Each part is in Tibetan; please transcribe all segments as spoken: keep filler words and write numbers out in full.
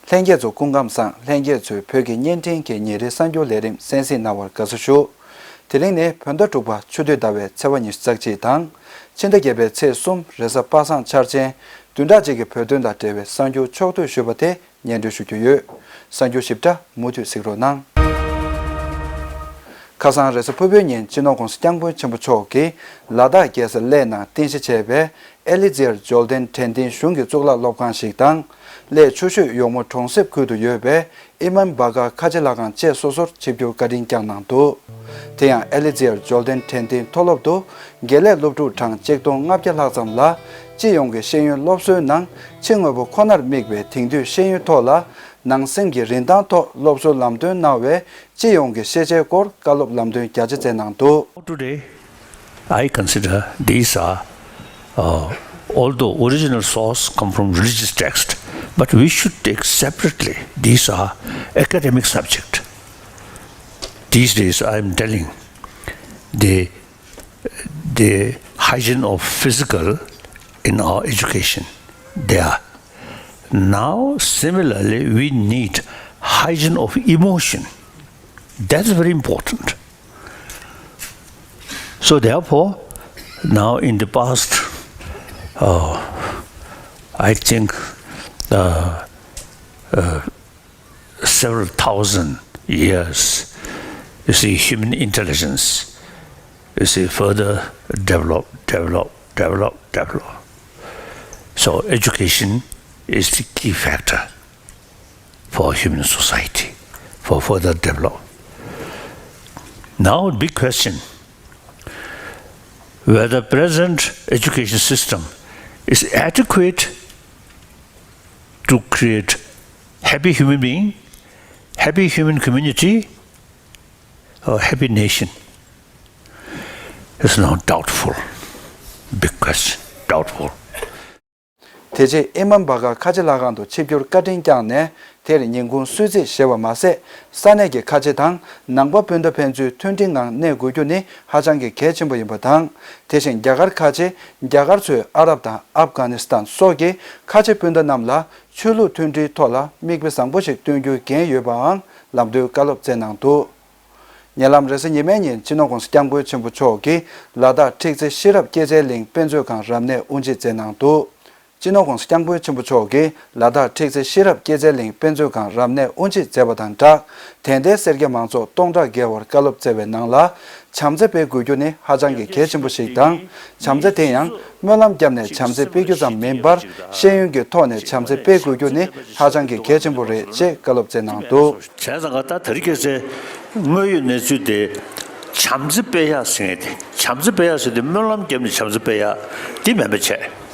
ལྷན་རྒྱས་ཚོ་སྐུ་ཁམས་བཟང་། ལྷན་རྒྱས་ཚོས་བོད་ཀྱི་བརྙན་འཕྲིན་གྱི་ཉིན་རེའི་གསར་འགྱུར་ལས་རིམ་གསན་གཟིགས་གནང་བར་དགའ་བསུ་ཞུ། དེ་རིང་ནི་བོད་ཟླ་དྲུག་པ་ཆུ་སྟོད་ཟླ་བའི་ཚེས་པ་ཉི་ཤུ་རྩ་གཅིག་དང་། ཕྱི་ཟླ་བརྒྱད་པའི་ཚེས་གསུམ་རེས་གཟའ་པ་སངས་འཆར་ཅན། བདུན་ཕྲག་གཅིག་གི་བོད་དོན་དང་འབྲེལ་བའི་གསར་འགྱུར་ཕྱོགས་བསྡུས་ཞུས་པ་དེ་སྙན་སྒྲོན་ཞུ་རྒྱུ་ཡོད། གསར་འགྱུར་ཞིབ་ཕྲ་མུ་མཐུད་གཟིགས་རོགས་གནང་། ཁ་སང་རེས་གཟའ་ཕུར་བུའི་ཉིན་སྤྱི་ནོར་༸གོང་ས་༸སྐྱབས་མགོན་ཆེན་པོ་མཆོག་གིས་ལ་དྭགས་རྒྱལ་ས་གླེ་ནང་རྟེན་གཞི་བྱས་པའི་ཨེ་ལི་ཛི་ཡར་འབྱོར་ལྡན་དྲན་རྟེན་གཞུང་གི་གཙུག་ལག་སློབ་ཁང་ཞིག་དང་། གླེ་ཆུ་ཤུད་གཡོག་མོ་གྲོང་གསེབ་ཁུལ་དུ་ཡོད་པའི་ཨི་མན་བྷ་ག་ཁ་ཆེ་ལྷ་ཁང་བཅས་སོ་སོར་ཆིབས་བསྒྱུར་བཀའ་དྲིན་བསྐྱངས་གནང་འདུག་དེ་ཡང་ཨེ་ལི་ཛི་ཡར་འབྱོར་ལྡན་དྲན་རྟེན་མཐོ་སློབ་ཏུ་དགེ་ལས་སློབ་ཕྲུག་གྲངས་གཅིག་སྟོང་ལྔ་བརྒྱ་ལྷག་ཙམ་ལ་སྤྱི་ཡོངས་ཀྱི་ཤེས་ཡོན་སློབ་གསོའི་ནང་ཕྱི་དངོས་པོ་ཁོ་ནར་དམིགས་པའི་དེང་དུས་ཤེས་ཡོན་ཐོག་ལ་ནང་སེམས་ཀྱི་རིན་ཐང་ཐོག་སློབ་གསོའི་ལམ་སྟོན་གནང་བའི་སྤྱི་ཡོངས་ཀྱི་ཤེས་བྱའི་སྐོར་བཀའ་སློབ་ལམ་སྟོན་རྒྱ་ཆེ་མཛད་གནང་འདུག Today, I consider these are, uh, although original source come from religious text, but we should take separately. These are academic subject. These days, I am telling the the hygiene of physical in our education. There. Now, similarly, we need hygiene of emotion. That's very important. So, therefore, now in the past, uh, I think uh, uh, several thousand years, you see, human intelligence, you see, further develop, develop, develop, develop. So education is the key factor for human society, for further develop. Now, big question, whether present education system is adequate to create happy human being, happy human community, or happy nation is now doubtful. Big question, doubtful. དེ་རྗེས་ཨི་མན་བྷ་ག་ཁ་ཆེ་ལྷ་ཁང་དུ་ཆིབས་བསྒྱུར་བཀའ་དྲིན་བསྐྱངས་ནས་དེར་ཉིན་གུང་གསོལ་ཚིགས་བཞེས་པ་མ་ཟད། ས་གནས་ཀྱི་ཁ་ཆེ་དང་ནང་པ་སྤུན་ཟླ་ཕན་ཚུན་མཐུན་སྒྲིལ་ངང་གནས་དགོས་རྒྱུ་ནི་ཧ་ཅང་གི་གལ་ཆེན་པོ་ཡིན་པ་དང་། དེ་བཞིན་རྒྱ་གར་ཁ་ཆེ་རྒྱ་གར་ཚོས་ཨ་རབ་དང་ཨབ་གྷ་ནི་སི་ཐན་སོགས་ཀྱི་ཁ་ཆེ་སྤུན་ཟླ་རྣམས་ལ་ཆོས་ལུགས་མཐུན་སྒྲིལ་ཐོག་ལ་མིག་དཔེ་བཟང་པོ་ཞིག་སྟོན་རྒྱུའི་འགན་ཡོད་པའང་ལམ་སྟོན་བཀའ་སློབ་སྩལ་གནང་འདུག་ཉེ་ལམ་རེས་གཟའ་ཉི་མའི་ཉིན་སྤྱི་ནོར་༸གོང་ས་༸སྐྱབས་མགོན་ཆེན་པོ་མཆོག་གིས་ལ་དྭགས་ཁྲིག་རྩེ་ཤེས་རབ་སྐྱེད་ཚལ་གླིང་དཔེ་མཛོད་ཁང་རབ་གནས་དབུ་འབྱེད་མཛད་གནང་འདུག་སྤྱི་ནོར་༸གོང་ས་༸སྐྱབས་མགོན་ཆེན་པོ་མཆོག་གིས་ལ་དྭགས་ཁྲིག་རྩེ་ཤེས་རབ་སྐྱེད་ཚལ་གླིང་དཔེ་མཛོད་ཁང་རབ་གནས་དབུ་འབྱེད་མཛད་པ་དང་སྦྲགས། དད་ལྡན་སེར་སྐྱ་མང་ཚོགས་སྟོང་ཕྲག་བརྒལ་བར་བཀའ་སློབ་སྩལ་བའི་ནང་ལ། བྱམས་བརྩེ་སྤེལ་དགོས་རྒྱུ་ནི་ཧ་ཅང་གི་གལ་ཆེན་པོ་ཞིག་དང་། བྱམས་བརྩེ་དེ་ཡང་སྨོན་ལམ་བརྒྱབ་ནས་བྱམས་བརྩེ་སྤེལ་རྒྱུ་ཙམ་མིན་པར། ཤེས་ཡོན་གྱི་ཐོག་ནས་བྱམས་བརྩེ་སྤེལ་དགོས་རྒྱུ་ནི་ཧ་ཅང་གི་གལ་ཆེན་པོ་རེད་ཅེས་བཀའ་སློབ་སྩལ་གནང་འདུག་བྱས་ཙང་ད་དེ་རིང་ཁ་སང་དངོས་ཡོད་གནས་ཚུལ་དེ་བྱམས་བརྩེ་སྤེལ་ཡག་ཟེར་མཁན་དེ། བྱམས་བརྩེ་སྤེལ་ཡག་ཟེར་དུས་སྨོན་ལམ་བརྒྱབ་ནས་བྱམས་བརྩེ་སྤེལ་ཡག་དེ་མིན་པ་བྱས།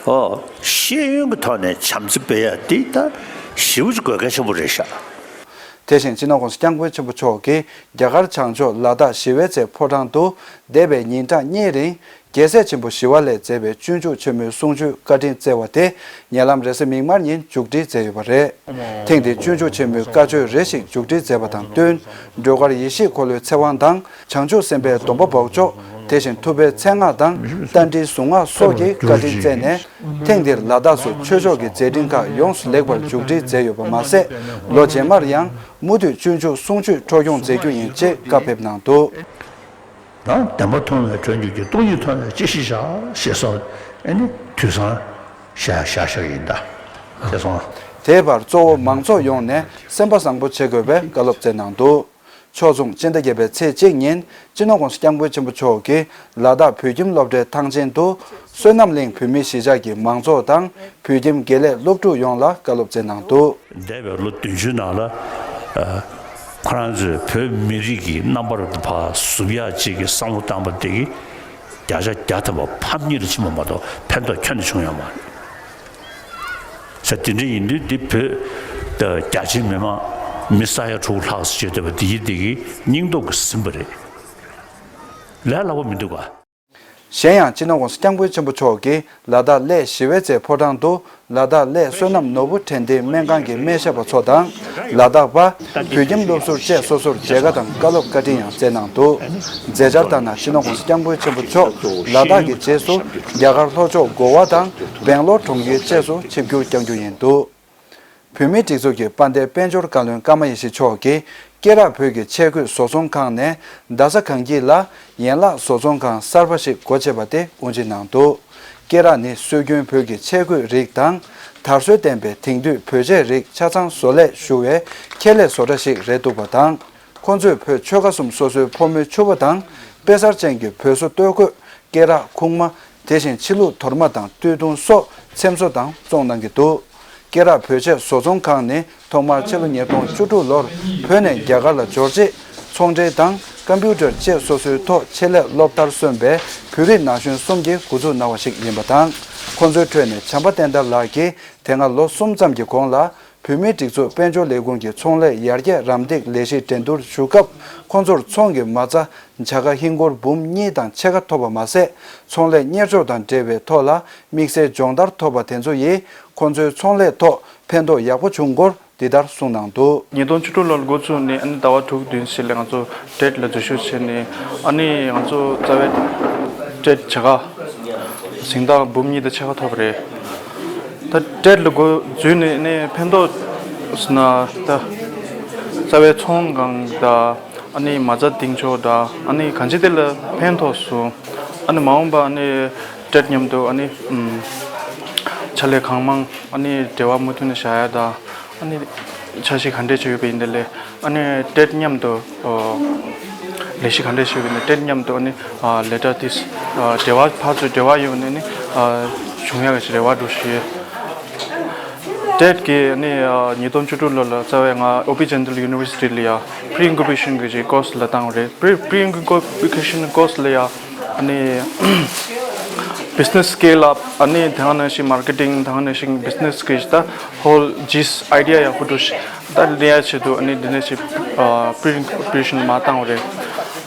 ཨོ། ཤེས་ཡོན་གྱི་ཐོག་ནས་བྱམས་བརྩེ་སྤེལ་ཡག་དེ་ད་ཞེ་པོ་ཅིག་དགོས་གལ་ཆེན་པོ་རེད་ཤག་དེ་བཞིན་སྤྱི་ནོར་༸གོང་ས་༸སྐྱབས་མགོན་ཆེན་པོ་མཆོག་གིས་རྒྱ་གར་བྱང་ཕྱོགས་ལ་དྭགས་ཞི་བའི་རྩེ་ཕོ་བྲང་དུ་འདས་པའི་ཉིན་གྲངས་གཉིས་རིང་རྒྱལ་སྲས་ཆེན་པོ་ཞི་བ་ལྷས་མཛད་པའི་སྤྱོད་འཇུག་ཆེན་མོའི་གསུང་ཆོས་བཀའ་དྲིན་སྩལ་བ་དེ་ཉེ་ལམ་རེས་གཟའ་མིག་དམར་ཉིན་མཇུག་སྒྲིལ་མཛད་ཡོད་པ་རེད། ཐེངས་འདིའི་སྤྱོད་འཇུག་ཆེན་མོའི་བཀའ་ཆོས་རེ་ཞིག་མཇུག་སྒྲིལ་མཛད་པ་དང་བསྟུན། སྒྲོལ་དཀར་ཡེ་ཤེས་འཁོར་ལོའི་ཚེ་དབང་དང་། བྱང་ཆུབ་སེམས་དཔའི་སྡོམ་པ་འབོགས་ཆོག་དེ་བཞིན་ཐུབ་པའི་མཚན་སྔགས་དང་། རྟ་མགྲིན་གཟུངས་སྔགས་སོགས་ཀྱི་བཀའ་དྲིན་སྩལ་ནས། ཐེངས་འདིར་ལ་དྭགས་སུ་ཆོས་ཕྱོགས་ཀྱི་མཛད་འཕྲིན་ཁག་ཡོངས་སུ་ལེགས་པར་མཇུག་སྒྲིལ་མཛད་ཡོད་པ་མ་ཟད། ལོ་རྗེས་མར་ཡང་མུ་མཐུད་སྤྱོད་འཇུག་གསུང་ཆོས་འཕྲོ་སྐྱོང་མཛད་རྒྱུ་ཡིན་ཅེས་བཀའ་ཕེབས་གནང་འདུག་ད་བདེན་པ་མཐོང་བས་གྲོལ་འགྱུར་གྱི། སྟོང་ཉིད་མཐོང་བས་ཅི་ཞིག་བྱ། ཞེས་སོགས་ཨ་ནི་དུས་བཟང་བཞག་བཞག་བཞག་ཡིན་ད། དེ་སོང་། དེའི་བར་གཙོ་བོ་མང་ཚོགས་ཡོངས་ནས་སེམས་པ་བཟང་པོ་བྱེད་དགོས་པའི་བཀའ་སློབ་སྩལ་གནང་འདུག་ཕྱོགས་མཚུངས་སྤྱི་ཟླ་བརྒྱད་པའི་ཚེས་གཅིག་ཉིན་སྤྱི་ནོར་༸གོང་ས་༸སྐྱབས་མགོན་ཆེན་པོ་མཆོག་གིས་ལ་དྭགས་བོད་ཁྱིམ་སློབ་གྲྭའི་ཐང་ཆེན་དུ་བསོད་ནམས་གླིང་བོད་མིའི་གཞིས་ཆགས་ཀྱི་མང་ཚོགས་དང་བོད་ཁྱིམ་དགེ་ལས་སློབ་ཕྲུག་ཡོངས་ལ་བཀའ་སློབ་སྩལ་གནང་འདུག་འདས་པའི་ལོ་བདུན་ཅུའི་ནང་ལ་ཨ་ཁོ་རང་ཚོས་བོད་མི་རིགས་ཀྱི་རྣམ་པར་ཕར་ཟུག་ཡག་ཅིག་གི་བསམ་བློ་བཏང་པ་དེ་གིས་བརྒྱ་ཆ་བརྒྱ་ཐམ་པ་ཕམ་ཉེས་ལ་ཕྱིན་པ་མ་གཏོགས་ཕན་ཐོགས་ཁྱོན་ནས་བྱུང་ཡོད་མ་རེད། ས་དེ་འདྲ་ཡིན་དུས་འདི་བོད་ད་རྒྱ་ཆེའི་མི་མང་མི་ས་ཡ་དྲུག་ལྷག་ཙམ་བྱས་བསྡད་པ་འདི་ཡིན་འདི་གི་སྙིང་སྟོབས་ཀྱིས་ཟིན་པ་རེད། ལས་སླ་པོ་མི་འདུག་ག་གཞན་ཡང་སྤྱི་ནོར་༸གོང་ས་༸སྐྱབས་མགོན་ཆེན་པོ་མཆོག་གིས་ལ་དྭགས་གླེ་ཞི་བའི་རྩེ་ཕོ་བྲང་དུ་ལ་དྭགས་གླེ་བསོད་ནམས་ནོར་བུ་དྲན་རྟེན་སྨན་ཁང་གི་སྨན་ཞབས་པ་ཚོ་དང་། ལ་དྭགས་པ། བོད་ཁྱིམ་སློབ་ཟུར་བཅས་སོ་སོར་མཇལ་ཁ་དང་བཀའ་སློབ་བཀའ་དྲིན་ཡང་སྩལ་གནང་འདུག་མཛད་འཆར་ལྟར་ན་སྤྱི་ནོར་༸གོང་ས་༸སྐྱབས་མགོན་ཆེན་པོ་མཆོག་ལ་དྭགས་ཀྱི་རྗེས་སུ་རྒྱ་གར་ལྷོ་ཕྱོགས་གོ་ཝ་དང་སྦེང་ལོར་གྲོང་ཁྱེར་བཅས་སུ་ཆིབས་བསྒྱུར་བསྐྱང་རྒྱུ་ཡིན་འདུག་བོད་མིའི་སྒྲིག་འཛུགས་ཀྱི་དཔལ་ལྡན་དཔལ་འབྱོར་བཀའ་བློན་ཀརྨ་ཡེ་ཤེས་མཆོག་གིས་སྐེ་རགས་བོད་ཀྱི་ཆས་གོས་བཟོ་ཚོང་ཁང་ནས་རྡ་ས་གངས་སྐྱིད་ལ་ཡན་ལག་བཟོ་ཚོང་ཁང་གསར་པ་ཞིག་སྒོ་ཕྱེ་བ་དེ་དབུ་འབྱེད་གནང་འདུག་སྐེ་རགས་ནི་སྲོལ་རྒྱུན་བོད་ཀྱི་ཆས་གོས་རིགས་དང་། དར་སྲོལ་ལྡན་པའི་དེང་དུས་བོད་ཆས་རིགས་ཆ་ཚང་བཟོ་ལས་ཞུ་བའི་ཁྱད་ལས་བཟོ་གྲྭ་ཞིག་རེད་འདུག་པ་དང་། ཁོང་ཚོས་བོད་ཆོལ་ཁ་གསུམ་སོ་སོའི་ཕོ་མོའི་ཕྱུ་པ་དང་དཔེ་གསར་ཅན་གྱི་བོད་བཟོ་སྟོད་གོས། སྐེ་རགས། ཁུག་མ། དེ་བཞིན་ཕྱི་ལུགས་དོར་མ་དང་སྟོད་ཐུང་སོགས་འཚེམ་བཟོ་དང་བཙོང་གནང་གི་འདུག་སྐེ་རགས་བོད་ཆས་བཟོ་ཚོང་ཁང་ནི་ཐོག་མར་ཕྱི་ལོ་ཉིས་སྟོང་བཅུ་དྲུག་ལོར་བོད་ནས་རྒྱ་གར་ལ་འབྱོར་རྗེས་ཚོང་འབྲེལ་དང་ཀམ་པུའུ་ཊར་བཅས་སོ་སོའི་ཐོག་ཆེད་ལས་སློབ་མཐར་སོན་པའི་བོད་རིགས་ན་གཞོན་གསུམ་གྱིས་འགོ་འཛུགས་གནང་བ་ཞིག་ཡིན་པ་དང་། ཁོང་ཚོའི་ཁྲོད་ནས་བྱམས་པ་བསྟན་དར་ལགས་ཀྱིས་དེ་སྔ་ལོ་གསུམ་ཙམ་གྱི་གོང་ལ། བོད་མིའི་སྒྲིག་འཛུགས་དཔལ་འབྱོར་ལས་ཁུངས་ཀྱི་ཚོང་ལས་ཡར་རྒྱས་རམ་འདེགས་ལས་གཞི་འགྲན་བསྡུར་ཞུ་སྐབས། ཁོང་ཚོར་ཚོང་གི་མ་རྩ་བྱ་དགའ་ཧིན་སྒོར་འབུམ་གཉིས་དང་ཕྱེད་ཀ་ཐོབ་པ་མ་ཟད། ཚོང་ལས་གཉེར་ཕྱོགས་དང་འབྲེལ་བའི་ཐོག་ལ་དམིགས་བསལ་སྦྱོང་བརྡར་ཐོབ་པ་དེ་ཚོ་ཡིས་ཁོང་ཚོའི་ཚོང་ལས་ཐོག་ཕན་ཐོགས་ཡག་པོ་བྱུང་སྐོར་འདི་ལྟར་གསུངས་གནང་འདུག་ཉིས་སྟོང་བཅུ་དྲུག་ལོར་འགོ་བཙུགས་ནས། ཨ་ནི་ཟླ་བ་དྲུག་བདུན་ཙམ་ལ་ང་ཚོ་ཊེཊ་ལ་འཛུལ་ཞུགས་བྱས་ནས། ཨ་ནི་ང་ཚོ་རྩ་བའི་ཊེཊ་བྱ་དགའ་གཟེངས་རྟགས་འབུམ་གཉིས་དང་ཕྱེད་ཀ་ཐོབ་པ་རེད། ད་ཊེཊ་ལ་འགོ་འཛུལ་ནས་ནས་ཕན་ཐོགས་ཟེར་ན། ད་རྩ་བའི་ཚོང་ཁང་དང་། ཨ་ནི་མ་རྩ་འདིང་ཕྱོགས་དང་། ཨ་ནི་གང་ཅི་དེ་ལ་ཕན་ཐོགས་སོང་། ཨ་ནི་མ་འོངས་པ་ཨ་ནི་ཊེཊ་མཉམ་དུ་ཨ་ནི་ཨམ་ཕྱག་ལས་གང་མང་། ཨ་ནི་འབྲེལ་བ་མུ་མཐུད་ནས་བཞག་ཡ་དང་། ཨ་ནི་འཆར་གཞི་ག་འདྲས་བྱས་ཡོད་པ་ཡིན་དེ་ལས། ཨ་ནི་ཊེཊ་མཉམ་དུ་ཨོ་ལས་གཞི་ག་འདྲས་བྱས་ཡོད་པ་ཡིན་དེ། ཊེཊ་མཉམ་དུ་ཨ་ནི་ཨ་ལེ་ཊར་དེ་ཨ་འབྲེལ་བ་ཕར་ཚུར་འབྲེལ་བ་ཡོད་ནས་ནི་ཨ་བྱུང་ཡག་གི་རེ་བ་འདྲ་ཞིག་ཡོད། ཊེཊ་ཀྱིས་ཨ་ནི་ཨ་ཉིས་སྟོང་བཅུ་དྲུག་ལོ་ལ་རྩ་བའི་ང་ཨོ་པི་ཇེན་ཏལ་ཡུ་ནི་ཝར་སི་ཊི་ལ་ཡ་པི་རི་ཨིན་ཀུ་བེ་ཤན་གྱི་ཅིག་ཀོར་སི་ལ་བཏང་བ་རེད། པི་རི་པི་རི་ཨིན་ཀུ་བེ་ཤན་ཀོར་སི་ལ་ཡ། ཨ་ནི་བི་ཛི་ནེ་སི་སི་ཀེལ་ཨབ། ཨ་ནི་དེ་ག་ནང་བཞིན་མར་ཀེ་ཊིང་། དེ་ག་ནང་བཞིན་བི་ཛི་ནེ་སི་གི་ད་ཧོལ་ཇིས་ཨའི་ཌི་ཡ་ཡག་པོ་འདྲ་ཞིག་ད་ལེན་ཡ་ཆེད་དུ། ཨ་ནི་འདི་ནས་ཞིག་པི་རི་པི་རི་ཤན་མ་བཏང་བ་རེད།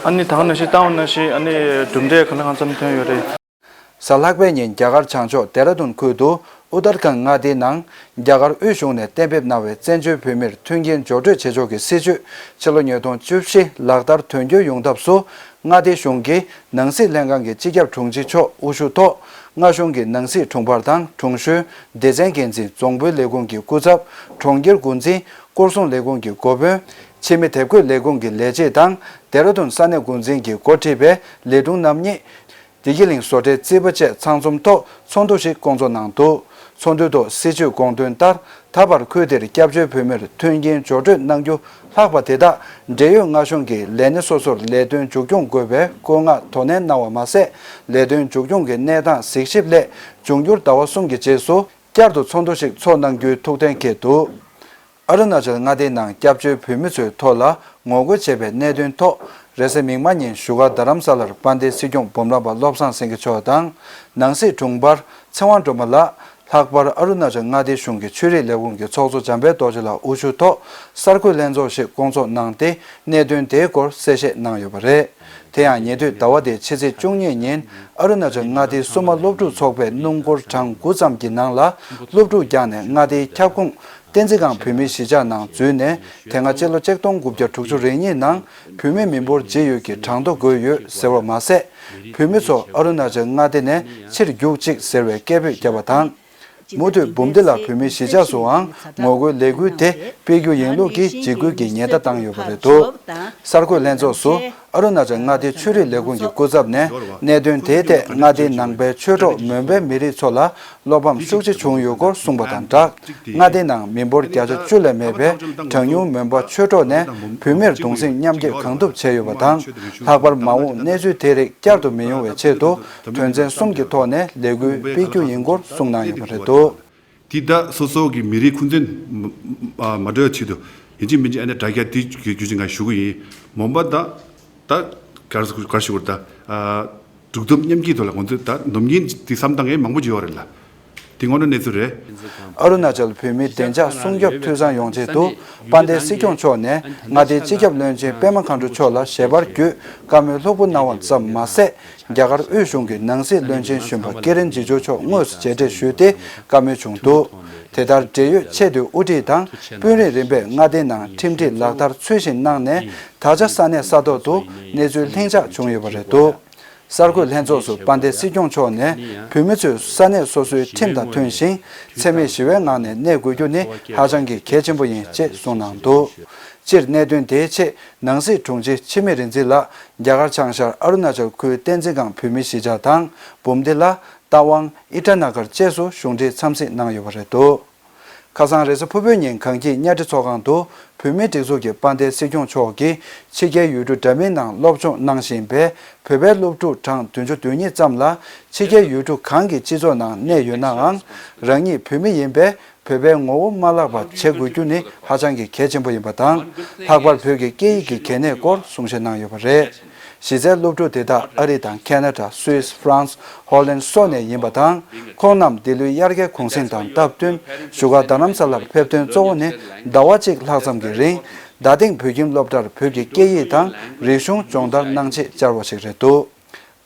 ཨ་ནི་དེ་ག་ནང་བཞིན་བཏང་བ་ནང་བཞིན་ཨ་ནི་གྲུབ་འབྲས་གང་ལ་གང་འཚམ་ཐོན་ཡོད་རེད། གཟའ་ལྷག་པའི་ཉིན་རྒྱ་གར་བྱང་ཕྱོགས་ལྡེ་ར་ལྡུན་ཁུལ་དུ་ཨུ་ཏར་ཁན་མངའ་སྡེའི་ནང་རྒྱ་གར་དབུས་གཞུང་ནས་གཏན་འབེབས་གནང་བའི་བཙན་བྱོལ་བོད་མིར་མཐུན་རྐྱེན་སྦྱོར་སྤྲོད་བྱེད་ཕྱོགས་ཀྱི་སྲིད་བྱུས་ཕྱི་ལོ་ཉིས་སྟོང་བཅུ་བཞི་ལག་བསྟར་དོན་འཁྱོལ་ཡོང་ཐབས་སུ། མངའ་སྡེ་གཞུང་གི་ནང་སྲིད་ལྷན་ཁང་གི་སྤྱི་ཁྱབ་དྲུང་ཆེ་མཆོག་དབུ་བཞུགས་ཐོག་མངའ་གཞུང་གི་ནང་སྲིད་དྲུང་འཕར་དང་དྲུང་གཞོན། སྡེ་ཚན་འགན་འཛིན། རྫོང་དཔོན་ལས་ཁུངས་ཀྱི་སྐུ་ཚབ། གྲོང་ཁྱེར་འགོ་འཛིན། སྐོར་སྲུང་ལས་ཁུངས་ཀྱི་འགོ་དཔོན། ཕྱི་མི་དེབ་འགོད་ལས་ཁུངས་ཀྱི་ལས་བྱེད་དང་ལྡེ་ར་ལྡུན་ས་གནས་འགོ་འཛིན་གྱིས་འགོ་ཁྲིད་པའི་ལས་དྲུང་རྣམ་གཉིས། བདེ་སྐྱིད་གླིང་བཟོ་གྲྭའི་རྩིས་པ་བཅས་ཚང་འཛོམས་ཐོག་ཚོགས་འདུ་ཞིག་བསྐོང་ཚོགས་གནང་འདུག་ཚོགས་འདུའི་ཐོག་སྲིད་བྱུས་དགོངས་དོན་ལྟར། ད་བར་ཁུལ་དེར་སྐྱབས་བཅོལ་བོད་མིར་མཐུན་རྐྱེན་སྦྱོར་སྤྲོད་གནང་རྒྱུ་ལྷག་པ་དེ་དག་འབྲེལ་ཡོད་མངའ་གཞུང་གི་ལས་སྣེ་སོ་སོར་ལས་དོན་མཇུག་སྐྱོང་དགོས་པའི་བཀོད་མངགས་དོ་ནན་གནང་བ་མ་ཟད། ལས་དོན་མཇུག་སྐྱོང་གི་གནས་སྟངས་གཟིགས་ཞིབ་སླད། འབྱུང་འགྱུར་ཟླ་བ་གསུམ་གྱི་རྗེས་སུ་བསྐྱར་དུ་ཚོགས་འདུ་ཞིག་ཚོགས་གནང་རྒྱུའི་ཐུགས་གཏན་འཁེལ་འདུག་ཨ་རུ་ན་ཅལ་མངའ་སྡེའི་ནང་སྐྱབས་བཅོལ་བོད་མི་ཚོའི་ཐོག་ལ་ངོ་རྒོལ་བྱས་པའི་གནད་དོན་ཐོག་རེས་གཟའ་མིག་དམར་ཉིན་བཞུགས་སྒར་རྡ་རམ་ས་ལར་དཔལ་ལྡན་སྲིད་སྐྱོང་འབུམ་རམས་པ་བློ་བཟང་སེང་གེ་མཆོག་དང་། ནང་སྲིད་དྲུང་འཕར་ཚེ་དབང་སྒྲོལ་མ་ལགས། ལྷག་པར་ཨ་རུ་ན་ཅལ་མངའ་སྡེའི་གཞུང་གི་ཆོས་རིག་ལས་ཁུངས་ཀྱི་ཚོགས་གཙོ་འཇམ་དཔལ་རྡོ་རྗེ་ལགས་དབུ་བཞུགས་ཐོག་གསར་འགོད་ལྷན་ཚོགས་ཤིག་བསྐོང་ཚོགས་གནང་སྟེ། གནད་དོན་དེའི་སྐོར་གསལ་བཤད་གནང་ཡོད་པ་རེད། དེ་ཡང་ཉེ་དུས་ཟླ་བ་འདིའི་ཕྱི་ཚེས་བཅུ་གཉིས་ཉིན། ཨ་རུ་ན་ཅལ་མངའ་སྡེའི་སྲུང་མ་སློབ་ཕྲུག་ཚོགས་པས་སྣུམ་འཁོར་གྲངས་དགུ་ཙམ་གྱི་ནང་ལ་སློབ་ཕྲུག་བཀྱགས་ནས་མངའ་སྡེའི་ཁྱབ་ཁོངས་བསྟན་འཛིན་སྒང་བོད་མིའི་གཞིས་ཆགས་ནང་འཛུལ་ནས། དེ་སྔ་སྤྱི་ལོ་ཆིག་སྟོང་དགུ་བརྒྱ་དྲུག་ཅུ་རེ་གཉིས་ནང་བོད་མི་མི་འབོར་ཇི་ཡོད་ཀྱི་གྲངས་ཐོ་བཀོད་ཡོད་ཟེར་བ་མ་ཟད། བོད་མི་ཚོ་ཨ་རུ་ན་ཅལ་མངའ་སྡེ་ནས་ཕྱིར་རྒྱུགས་ཅིག་ཟེར་བའི་སྐད་འབོད་བརྒྱབ་པ་དང་། མུ་མཐུད་འབུམ་སྡེ་ལ་བོད་མིའི་གཞིས་ཆགས་སུའང་ངོ་རྒོལ་ལས་འགུལ་དེ་སྤེལ་རྒྱུ་ཡིན་ལུགས་ཀྱི་འཇིགས་སྐུལ་གྱི་ཉེན་བརྡ་བཏང་ཡོད་པ་རེད་འདུག་གསར་འགོད་ལྷན་ཚོགས་སུ་ཨ་རུ་ན་ཅལ་མངའ་སྡེའི་ཆོས་རིག་ལས་ཁུངས་ཀྱི་སྐུ་ཚབ་ནས་གནད་དོན་དེའི་ཐད་མངའ་སྡེའི་ནང་པའི་ཆོས་གྲོགས་མོན་པའི་མི་རིགས་ཚོ་ལ་བློ་ཕམ་ཤུགས་ཆེ་བྱུང་ཡོད་སྐོར་གསུངས་པ་དང་སྦྲགས། མངའ་སྡེའི་ནང་མི་འབོར་བརྒྱ་ཆ་བཅུ་ལས་མེད་པའི་གྲངས་ཉུང་མོན་པ་ཆོས་གྲོགས་ནས་བོད་མིར་གདུང་སེམས་མཉམ་སྐྱེད་གང་ཐུབ་བྱས་ཡོད་པ་དང་། ལྷག་པར་མ་འོངས་གནས་ཚུལ་དེ་རིགས་བསྐྱར་དུ་མི་ཡོང་བའི་ཆེད་དུ། དོན་ཚན་གསུམ་གྱི་ཐོག་ནས་ལས་འགུལ་སྤེལ་རྒྱུ་ཡིན་སྐོར་གསུངས་གནང་ཡོད་པ་རེད་འདུག་དེ་ད་སོ་སོ་གི་མི་རིགས་ཁུངས་བཙན་མ་མ་འགྲོ་བའི་ཆེད་དུ་ཡིན་གཅིག་མིན་གཅིག་ཨ་ནི་དྲ་རྒྱ་དེ་བརྒྱུད་བརྒྱུད་ཅིག་ང་ཞུ་གི་ཡིན། མོན་པ་ད་ད་གར་གར་ཞུ་བར་ད་ཨ་གྲུབ་ཐོབ་མཉམ་སྐྱིད་ཐོག་ལ་ང་ཚོས་ད་ནམ་རྒྱུན་དེ་བསམ་སྟངས་ཡང་མང་པོ་ཅིག་ཡོད་རེད་ལ། དེ་དངོས་གནས་གནས་ཚུལ་རེད། ཨ་རུ་ན་ཅལ་བོད་མིའི་བདེ་འཇགས་སྲུང་སྐྱོབ་འཐུས་ཚང་ཡོང་ཆེད་དུ། དཔལ་ལྡན་སྲིད་སྐྱོང་མཆོག་ནས་མངའ་སྡེའི་སྤྱི་ཁྱབ་བློན་ཆེན་པད་མ་མཁའ་འགྲོ་མཆོག་ལ་ཞལ་པར་བརྒྱུད་བཀའ་མོལ་ལྷུག་པོ་གནང་བ་ཙམ་མ་ཟད། རྒྱ་གར་དབུས་གཞུང་གི་ནང་སྲིད་བློན་ཆེན་གཞོན་པ་ཀི་རན་ཇི་ཇུ་མཆོག་དངོས་སུ་མཇལ་འཕྲད་ཞུས་ཏེ་བཀའ་མོལ་བྱུང་འདུག་དེ་ལྟར་འབྲེལ་ཡོད་ཆེས་མཐོའི་དབུ་ཁྲིད་དང་དཔོན་རིགས་རིམ་པས་མངའ་སྡེའི་ནང་ཁྲིམས་སྒྲིག་ལག་བསྟར་ཚུལ་བཞིན་གནང་ནས། ད་ཆ་ས་གནས་ས་ཐོག་ཏུ་གནས་ཚུལ་ལྷིང་འཇགས་བྱུང་ཡོད་པ་རེད་འདུག་གསར་འགོད་ལྷན་ཚོགས་སུ་དཔལ་ལྡན་སྲིད་སྐྱོང་མཆོག་ནས་བོད་མི་ཚོས་ས་གནས་སོ་སོའི་ཁྲིམས་དང་མཐུན་ཞིང་འཚེ་མེད་ཞི་བའི་ངང་ནས་གནས་དགོས་རྒྱུ་ནི་ཧ་ཅང་གི་གལ་ཆེན་པོ་ཡིན་ཅེས་གསུངས་གནང་འདུག་སྤྱིར་གནད་དོན་དེའི་ཆེད་ནང་སྲིད་དྲུང་ཆེ་འཆི་མེད་རིག་འཛིན་ལགས་རྒྱ་གར་བྱང་ཤར་ཨ་རུ་ན་ཅལ་ཁུལ་བསྟན་འཛིན་སྒང་བོད་མི་གཞིས་ཆགས་དང་འབུམ་སྡེ་ལ་རྟ་དབང་ཨི་ཊ་ན་གར་བཅས་སུ་གཞུང་འབྲེལ་འཚམས་གཟིགས་གནང་ཡོད་པ་རེད་འདུག་ཁ་སང་རེས་གཟའ་ཕུར་བུའི་ཉིན་གངས་སྐྱིད་གཉའ་ཁྲི་ཚོགས་ཁང་དུ་བོད་མིའི་སྒྲིག་འཛུགས་ཀྱི་དཔལ་ལྡན་སྲིད་སྐྱོང་མཆོག་གིས་ཕྱི་རྒྱལ་ཡུལ་གྲུ་འདྲ་མིན་ནང་སློབ་སྦྱོང་གནང་བཞིན་པའི་བོད་པའི་སློབ་ཕྲུག་གྲངས་བདུན་ཅུ་དོན་གཉིས་ཙམ་ལ་ཕྱི་རྒྱལ་ཡུལ་གྲུ་གང་གི་སྤྱི་ཚོགས་ནང་གནས་ཡོད་ནའང་རང་ཉིད་བོད་མི་ཡིན་པས་བོད་པའི་ངོ་བོ་མ་བརླག་པ་བྱེད་དགོས་རྒྱུ་ནི་ཧ་ཅང་གི་གལ་ཆེན་པོ་ཡིན་པ་དང་། ལྷག་པར་བོད་ཀྱི་སྐད་ཡིག་གི་གལ་གནད་སྐོར་གསུང་བཤད་གནང་ཡོད་པ་རེད། གཞི་རྩའི་སློབ་ཕྲུག་དེ་དག་ཨ་རི་དང་ཁེ་ན་ཌ། སུད་སི། ཧྥ་རན་སི། ཧོ་ལན་སོགས་ནས་ཡིན་པ་དང་། ཁོང་རྣམས་འདི་ལོའི་དབྱར་ཁའི་གུང་གསེང་དང་སྟབས་བསྟུན་བཞུགས་སྒར་རྡ་རམ་ས་ལར་ཕེབས་ཐོན་གཙོ་བོ་ནི་ཟླ་བ་གཅིག་ལྷག་ཙམ་གྱི་རིང་རྡ་སྟེང་བོད་ཁྱིམ་སློབ་གྲྭར་བོད་ཀྱི་སྐད་ཡིག་དང་རིག་གཞུང་སྦྱོང་བརྡར་གནང་ཆེད་བཅར་བ་ཞིག་རེད་འདུག་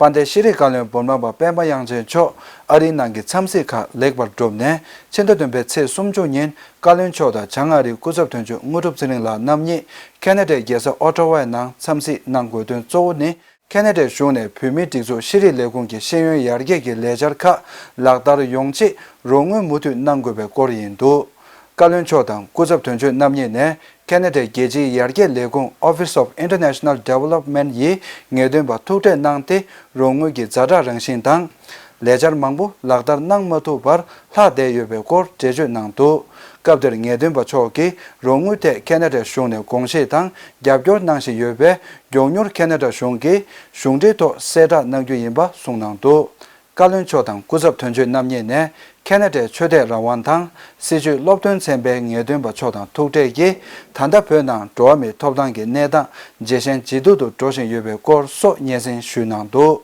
དཔལ་ལྡན་ཤེས་རིག་བཀའ་བློན་འབུམ་རམས་པ་སྤེན་པ་དབྱངས་ཅན་མཆོག་ཨ་རིའི་ནང་གི་འཚམས་གཟིགས་ཁག་ལེགས་པར་གྲུབ་ནས་ཕྱི་ཟླ་བདུན་པའི་ཚེས་སུམ་ཅུ་ཉིན་བཀའ་བློན་མཆོག་དང་བྱང་ཨ་རིའི་སྐུ་ཚབ་དོན་གཅོད་དངོས་གྲུབ་ཚེ་རིང་ལགས་རྣམ་གཉིས་ཁེ་ན་ཌའི་རྒྱལ་ས་ཨོ་ཊ་ཝའི་ནང་འཚམས་གཟིགས་གནང་དགོས་དོན་གཙོ་བོ་ནི། ཁེ་ན་ཌའི་གཞུང་ནས་བོད་མིའི་སྒྲིག་འཛུགས་ཤེས་རིག་ལས་ཁུངས་ཀྱི་ཤེས་ཡོན་ཡར་རྒྱས་ཀྱི་ལས་འཆར་ཁག་ལག་བསྟར་ཡོང་ཆེད་རོགས་དངུལ་མུ་མཐུད་གནང་དགོས་པའི་སྐོར་ཡིན་འདུག་བཀའ་བློན་མཆོག་དང་སྐུ་ཚབ་དོན་གཅོད་རྣམ་གཉིས་ནས་ཁེ་ན་ཌའི་རྒྱལ་སྤྱིའི་ཡར་རྒྱས་ལས་ཁུངས་Office of International Development ཡི་ངེས་སྟོན་པ་ཐུག་འཕྲད་གནང་སྟེ་རོགས་དངུལ་གྱི་ཛ་དྲག་རང་བཞིན་དང་། ལས་འཆར་མང་པོ་ལག་བསྟར་གནང་མ་ཐུབ་པར་ལྷག་བསྡད་ཡོད་པའི་སྐོར་འགྲེལ་བརྗོད་གནང་འདུག་སྐབས་དེར་ངེས་སྟོན་པ་མཆོག་གིས་རོགས་དངུལ་ཐད་ཁེ་ན་ཌའི་གཞུང་ནས་དགོངས་བཞེས་དང་རྒྱབ་སྐྱོར་གནང་བཞིན་ཡོད་པས་མགྱོགས་མྱུར་ཁེ་ན་ཌ་གཞུང་གིས་གཞུང་འབྲེལ་ཐོག་གསལ་བསྒྲགས་གནང་རྒྱུ་ཡིན་པ་གསུངས་གནང་འདུག་བཀའ་བློན་མཆོག་དང་སྐུ་ཚབ་དོན་གཅོད་རྣམ་གཉིས་ནས་ཁེ་ན་ཌའི་ཆོས་དད་རང་དབང་དང་སྲིད་བྱུས་སློབ་སྟོན་ཚན་པའི་ངེས་སྟོན་པ་མཆོག་དང་ཐུག་འཕྲད་ཀྱིས་ད་ལྟ་བོད་ནང་འགྲོ་བ་མིའི་ཐོབ་ཐང་གི་གནས་སྟངས་ཇེ་ཞན་ཇེ་སྡུག་ཏུ་འགྲོ་བཞིན་ཡོད་པའི་སྐོར་སོགས་སྙན་སེང་ཞུས་གནང་འདུག་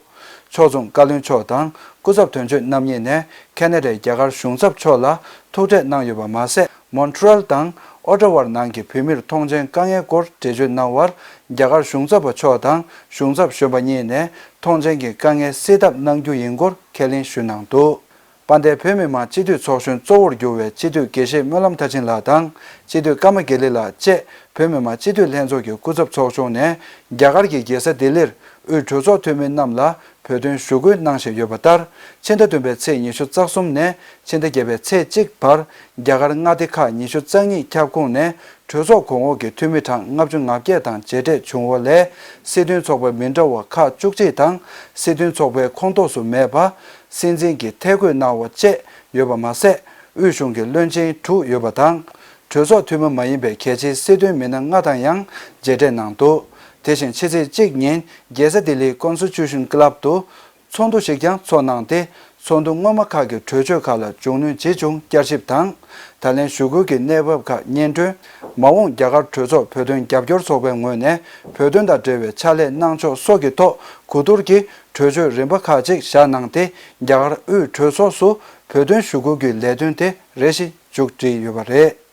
ཕྱོགས་མཚུངས་བཀའ་བློན་མཆོག་དང་སྐུ་ཚབ་དོན་གཅོད་རྣམ་གཉིས་ནས་ཁེ་ན་ཌའི་རྒྱ་གར་གཞུང་ཚབ་མཆོག་ལ་ཐུག་འཕྲད་གནང་ཡོད་པ་མ་ཟད། མོན་ཊི་རི་ཡལ་དང་ཨོ་ཊ་ཝར་ནང་གི་བོད་མིར་ཐོངས་མཆན་དཀའ་ངལ་སྐོར་འགྲེལ་བརྗོད་གནང་བར། རྒྱ་གར་གཞུང་ཚབ་པ་མཆོག་དང་གཞུང་ཚབ་གཞོན་པ་གཉིས་ནས་ཐོངས་མཆན་གྱི་དཀའ་ངལ་སེལ་ཐབས་གནང་རྒྱུ་ཡིན་སྐོར་ཁས་ལེན་ཞུས་གནང་འདུག་དཔལ་ལྡན་བོད་མི་མང་སྤྱི་འཐུས་ཚོགས་གཞོན་གཙོ་བོར་གྱུར་བའི་སྤྱི་འཐུས་དགེ་བཤེས་སྨོན་ལམ་མཐར་ཕྱིན་ལགས་དང་སྤྱི་འཐུས་ཀརྨ་དགེ་ལེགས་ལགས་བཅས་བོད་མི་མང་སྤྱི་འཐུས་ལྷན་ཚོགས་ཀྱི་སྐུ་ཚབ་ཚོགས་ཆུང་ནས་རྒྱ་གར་གྱི་རྒྱལ་ས་ལྡི་ལིར་དབུས་གྲོས་ཚོགས་འཐུས་མི་རྣམས་ལ་བོད་དོན་ཞུ་སྐུལ་གནང་བཞིན་ཡོད་པ་ལྟར། ཕྱི་ཟླ་བདུན་པའི་ཚེས་ཉི་ཤུ་རྩ་གསུམ་ནས་ཕྱི་ཟླ་བརྒྱད་པའི་ཚེས་གཅིག་བར་རྒྱ་གར་མངའ་སྡེ་ཁག་ཉི་ཤུ་རྩ་གཉིས་ཁྱབ་ཁོངས་ནས་གྲོས་ཚོགས་གོང་འོག་གི་འཐུས་མི་གྲངས་ལྔ་བཅུ་ང་བརྒྱད་དང་མཇལ་འཕྲད་བྱུང་བ་ལས། སྲིད་དོན་ཚོགས་པ་མི་འདྲ་བ་ཁག་བཅུ་གཅིག་དང་སྲིད་དོན་ཚོགས་པའི་ཁོངས་གཏོགས་སུ་མེད་པ། སྲིད་འཛིན་གྱི་ཐད་བསྐོས་གནང་བ་བཅས་ཡོད་པ་མ་ཟད། དབུས་གཞུང་གི་བློན་ཆེན་དྲུག་ཡོད་པ་དང་། གྲོས་ཚོགས་འཐུས་མི་མ་ཡིན་པའི་གལ་ཆེའི་སྲིད་དོན་མི་སྣ་ལྔ་དང་ཡང་མཇལ་འཕྲད་གནང་འདུག་དེ་བཞིན་ཕྱི་ཚེས་གཅིག་ཉིན་རྒྱལ་ས་ལྡི་ལིའི་Constitution Club དུ་ཚོགས་འདུ་ཞིག་ཀྱང་ཚོགས་གནང་སྟེ། ཚོགས་འདུ་སྔོན་མ་ཁག་གི་གྲོས་ཆོད་ཁག་ལ་མཇུག་གནོན་ཇི་བྱུང་བསྐྱར་ཞིབ་དང་། ད་ལན་ཞུ་སྐུལ་གྱི་གནས་བབ་ཁག་སྙན་སྒྲོན། མ་འོངས་རྒྱ་གར་གྲོས་ཚོགས་བོད་དོན་རྒྱབ་སྐྱོར་ཚོགས་པའི་ངོས་ནས་བོད་དོན་དང་འབྲེལ་བའི་ཕྱག་ལས་གནང་ཕྱོགས་སོགས་ཀྱི་ཐོག་གོ་བསྡུར་གྱིས་གྲོས་ཆོད་རིམ་པ་ཁག་ཅིག་བཞག་གནང་སྟེ། རྒྱ་གར་དབུས་གྲོས་ཚོགས་སུ་བོད་དོན་ཞུ་སྐུལ་གྱི་ལས་དོན་དེ་རེ་ཞིག་མཇུག་བསྒྲིལ་ཡོད་པ་རེད།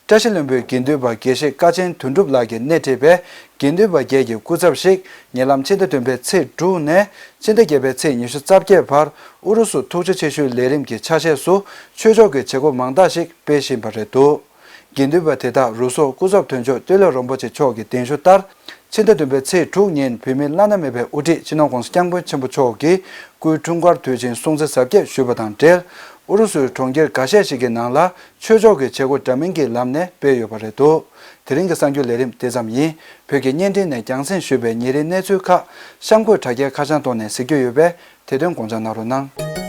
བཀྲ་ཤིས་ལྷུན་པོའི་དགེ་འདུན་པ་དགེ་བཤེས་ཀ་ཆེན་དོན་གྲུབ་ལགས་ཀྱིས་སྣེ་ཁྲིད་པའི་དགེ་འདུན་པ་བརྒྱད་ཀྱི་སྐུ་ཚབ་ཞིག་ཉེ་ལམ་ཕྱི་ཟླ་བདུན་པའི་ཚེས་དྲུག་ནས་ཕྱི་ཟླ་བརྒྱད་པའི་ཚེས་ཉི་ཤུ་རྩ་བརྒྱད་བར་ཨུ་རུ་སུ་ཐུགས་རྗེ་ཆེ་ཞུའི་ལས་རིམ་གྱི་ཆ་ཤས་སུ་ཆོས་ཕྱོགས་ཀྱི་བྱེད་སྒོ་མང་དག་ཞིག་སྤེལ་བཞིན་པ་རེད་འདུག་དགེ་འདུན་པ་དེ་དག་རུ་སོག་སྐུ་ཚབ་དོན་གཅོད་ཏེ་ལོ་རིན་པོ་ཆེ་མཆོག་གི་གདན་ཞུ་ལྟར། ཕྱི་ཟླ་བདུན་པའི་ཚེས་དྲུག་ཉིན་བོད་མིའི་བླ་ན་མེད་པའི་དབུ་ཁྲིད་སྤྱི་ནོར་༧གོང་ས་༧སྐྱབས་མགོན་ཆེན་པོ་མཆོག་གི་སྐུའི་འཁྲུངས་སྐར་དུས་ཆེན་སྲུང་བརྩི་གཟབ་རྒྱས་ཞུས་པ་དང་འབྲེལ། ཨུ་རུ་སུའི་གྲོང་ཁྱེར་འགའ་ཤས་ཤིག་གི་ནང་ལ་ཆོས་ཕྱོགས་ཀྱི་བྱེད་སྒོ་འདྲ་མིན་གྱི་ལམ་ནས་སྤེལ་ཡོད་པ་རེད་འདུག་དེ་རིང་གི་གསར་འགྱུར་ལས་རིམ་དེ་ཙམ་ཡིན། བོད་ཀྱི་བརྙན་འཕྲིན་ནས་རྒྱང་སྲིང་ཞུས་པའི་ཉིན་རེའི་གནས་ཚུལ་ཁག་གཤམ་འཁོད་དྲ་རྒྱའི་ཁ་བྱང་ཐོག་ནས་གཟིགས་རྒྱུ་ཡོད་པས་དེ་དོན་དགོངས་འཇགས་གནང་རོགས་གནང་།